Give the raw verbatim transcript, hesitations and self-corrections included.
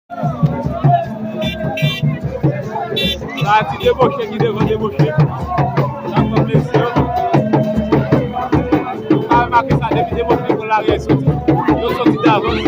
Sa a ti deboche ki devan deboche. Sa fè plezi. Nou ka remake sa depi deboche pran laryè soti. Yo soti davans.